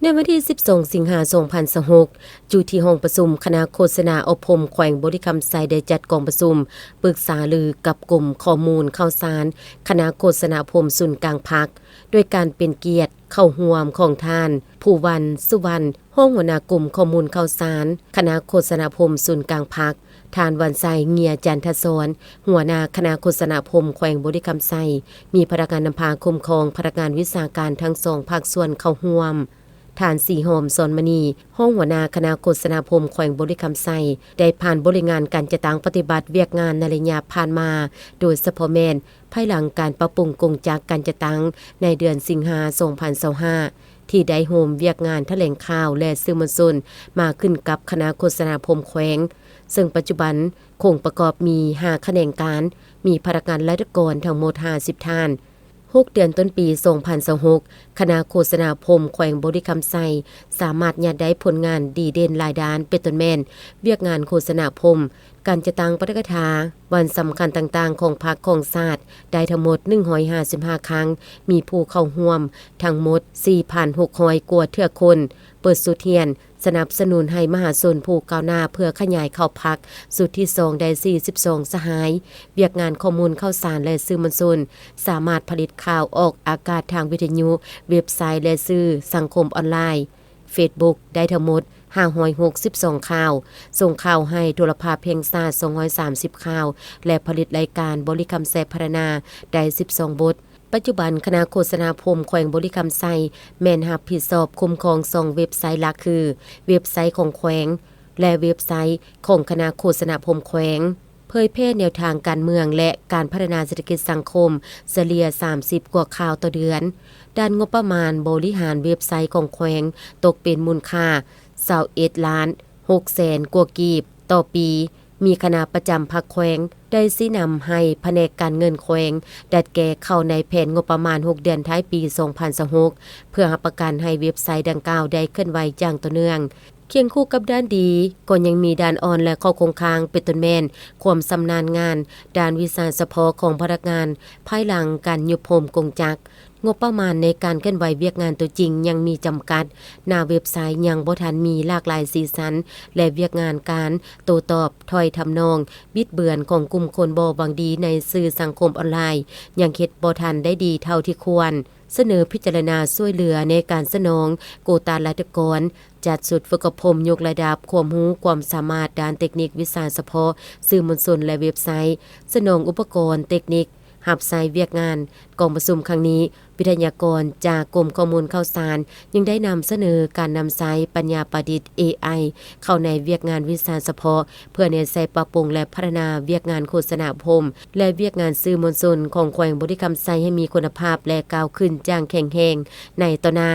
ໃນວັນທີສິບສອງ ສິງຫາ ສອງພັນຊາວຫົກ ຢູ່ທີ່ຫ້ອງປະຊຸມຄະນະໂຄສະນາອົບຮົມແຂວງບໍລິຄຳໄຊ ໄດ້ຈັດກອງປະຊຸມປຶກສາລືກັບກົມຂໍ້ມູນຂ່າວສານຄະນະໂຄສະນາອົບຮົມສູນກາງພັກ ໂດຍການເປັນກຽດເຂົ້າຮ່ວມຂອງທ່ານ ພູວັນ ສຸວັນ ຮອງຫົວໜ້າກົມຂໍ້ມູນຂ່າວສານຄະນະໂຄສະນາອົບຮົມສູນກາງພັກ, ທ່ານ ວັນໄຊ ເງຍຈັນທະສອນ ຫົວໜ້າຄະນະໂຄສະນາອົບຮົມແຂວງບໍລິຄຳໄຊ, ມີພະນັກງານນຳພາຄຸ້ມຄອງ, ພະນັກງານວິຊາການທັງສອງພາກສ່ວນເຂົ້າຮ່ວມ. ທ່ານ ສີຫອມ ສອນມະນີ ຮອງຫົວໜ້າຄະນະໂຄສະນາອົບຮົມແຂວງບໍລິຄຳໄຊ ໄດ້ຜ່ານບົດລາຍງານການຈັດຕັ້ງປະຕິບັດວຽກງານໃນໄລຍະຜ່ານມາ, ໂດຍສະເພາະແມ່ນພາຍຫຼັງການປັບປຸງກົງຈັກການຈັດຕັ້ງໃນເດືອນສິງຫາ ສອງພັນຊາວຫ້າ ທີ່ໄດ້ໂຮມວຽກງານຖະແຫຼງຂ່າວ ແລະ ສື່ມວນຊົນມາຂຶ້ນກັບຄະນະໂຄສະນາອົບຮົມແຂວງ, ເຊິ່ງປັດຈຸບັນຄົງປະກອບມີຫ້າຂະແໜງການ, ມີພະນັກງານລັດຖະກອນທັງໝົດຫ້າສິບທ່ານ. ຫົກເດືອນຕົ້ນປີສອງພັນຊາວຫົກ ຄະນະໂຄສະນາອົບຮົມແຂວງບໍລິຄຳໄຊ ສາມາດຍາດໄດ້ຜົນງານດີເດັ່ນຫຼາຍດ້ານ ເປັນຕົ້ນແມ່ນ ວຽກງານໂຄສະນາອົບຮົມ, ການຈັດຕັ້ງປາຖະກະຖາ, ວັນສຳຄັນຕ່າງໆຂອງພັກຂອງຊາດ ໄດ້ທັງໝົດໜຶ່ງຮ້ອຍຫ້າສິບຫ້າຄັ້ງ, ມີຜູ້ເຂົ້າຮ່ວມທັງໝົດສີ່ພັນຫົກຮ້ອຍກວ່າເທື່ອຄົນ, ເປີດສູດຮຽນ, ສະໜັບສະໜູນໃຫ້ມະຫາຊົນຜູ້ກ້າວໜ້າເພື່ອຂະຫຍາຍເຂົ້າພັກຊຸດທີສອງໄດ້ສີ່ສິບສອງສະຫາຍ. ວຽກງານຂໍ້ມູນຂ່າວສານ ແລະ ສື່ມວນຊົນ ສາມາດຜະລິດຂ່າວອອກອາກາດທາງວິທະຍຸ, ເວັບໄຊ ແລະ ສື່ສັງຄົມອອນລາຍ, ເຟສບຸກ ໄດ້ທັງໝົດຫ້າຮ້ອຍຫົກສິບສອງຂ່າວ, ສົ່ງຂ່າວໃຫ້ໂທລະພາບແຫ່ງຊາດສອງຮ້ອຍສາມສິບຂ່າວ ແລະ ຜະລິດລາຍການບໍລິຄຳໄຊພັດທະນາໄດ້ສິບສອງບົດ. ປັດຈຸບັນຄະນະໂຄສະນາອົບຮົມແຂວງບໍລິຄຳໄຊ ແມ່ນຮັບຜິດຊອບຄຸ້ມຄອງສອງເວັບໄຊຫຼັກຄື ເວັບໄຊຂອງແຂວງ ແລະ ເວັບໄຊຂອງຄະນະໂຄສະນາອົບຮົມແຂວງ, ເຜີຍແຜ່ແນວທາງການເມືອງ ແລະ ການພັດທະນາເສດຖະກິດສັງຄົມ ສະເລ່ຍສາມສິບກວ່າຂ່າວຕໍ່ເດືອນ. ດ້ານງົບປະມານບໍລິຫານເວັບໄຊຂອງແຂວງຕົກເປັນມູນຄ່າຊາວເອັດລ້ານຫົກແສນກວ່າກີບຕໍ່ປີ. ມີຄະນະປະຈຳພັກແຂວງໄດ້ຊີ້ນຳໃຫ້ພະແນກການເງິນແຂວງດັດແກ້ເຂົ້າໃນແຜນງົບປະມານຫົກເດືອນທ້າຍປີສອງພັນຊາວຫົກ ເພື່ອຮັບປະກັນໃຫ້ເວັບໄຊດັ່ງກ່າວໄດ້ເຄື່ອນໄຫວຢ່າງຕໍ່ເນື່ອງ. ຄຽງຄູ່ກັບດ້ານດີ, ກໍຍັງມີດ້ານອ່ອນ ແລະ ຂໍ້ຄົງຄ້າງ ເປັນຕົ້ນແມ່ນ ຄວາມຊຳນານງານດ້ານວິຊາສະເພາະຂອງພະນັກງານ ພາຍຫຼັງການຍຸບໂຮມກົງຈັກ. ງົບປະມານໃນການເຄື່ອນໄຫວວຽກງານຕົວຈິງຍັງມີຈຳກັດ, ໜ້າເວັບໄຊຍັງບໍ່ທັນມີຫຼາກຫຼາຍສີສັນ ແລະ ວຽກງານການໂຕ້ຕອບຖ້ອຍທຳນອງບິດເບືອນຂອງກຸ່ມຄົນບໍ່ຫວັງດີໃນສື່ສັງຄົມອອນລາຍ ຍັງເຮັດບໍ່ທັນໄດ້ດີເທົ່າທີ່ຄວນ. ສະເໜີພິຈາລະນາຊ່ວຍເຫຼືອໃນການສະໜອງໂກຕາລັດຖະກອນ, ຈັດຊຸດຝຶກອົບຮົມຍົກລະດັບຄວາມຮູ້ຄວາມສາມາດດ້ານເຕັກນິກວິຊາສະເພາະ, ສື່ມວນຊົນ ແລະ ເວັບໄຊ, ສະໜອງອຸປະກອນເຕັກນິກຮັບໃຊ້ວຽກງານ. ກອງປະຊຸມຄັ້ງນີ້, ວິທະຍາກອນຈາກກົມຂໍ້ມູນຂ່າວສານ ຍັງໄດ້ນຳສະເໜີການນຳໃຊ້ປັນຍາປະດິດ ເອໄອ ເຂົ້າໃນວຽກງານວິຊາສະເພາະ ເພື່ອແນໃສ່ປັບປຸງ ແລະ ພັດທະນາວຽກງານໂຄສະນາອົບຮົມ ແລະ ວຽກງານສື່ມວນຊົນຂອງແຂວງບໍລິຄຳໄຊໃຫ້ມີຄຸນນະພາບ ແລະ ກ້າວຂຶ້ນຢ່າງແຂງແຮງໃນຕໍ່ໜ້າ.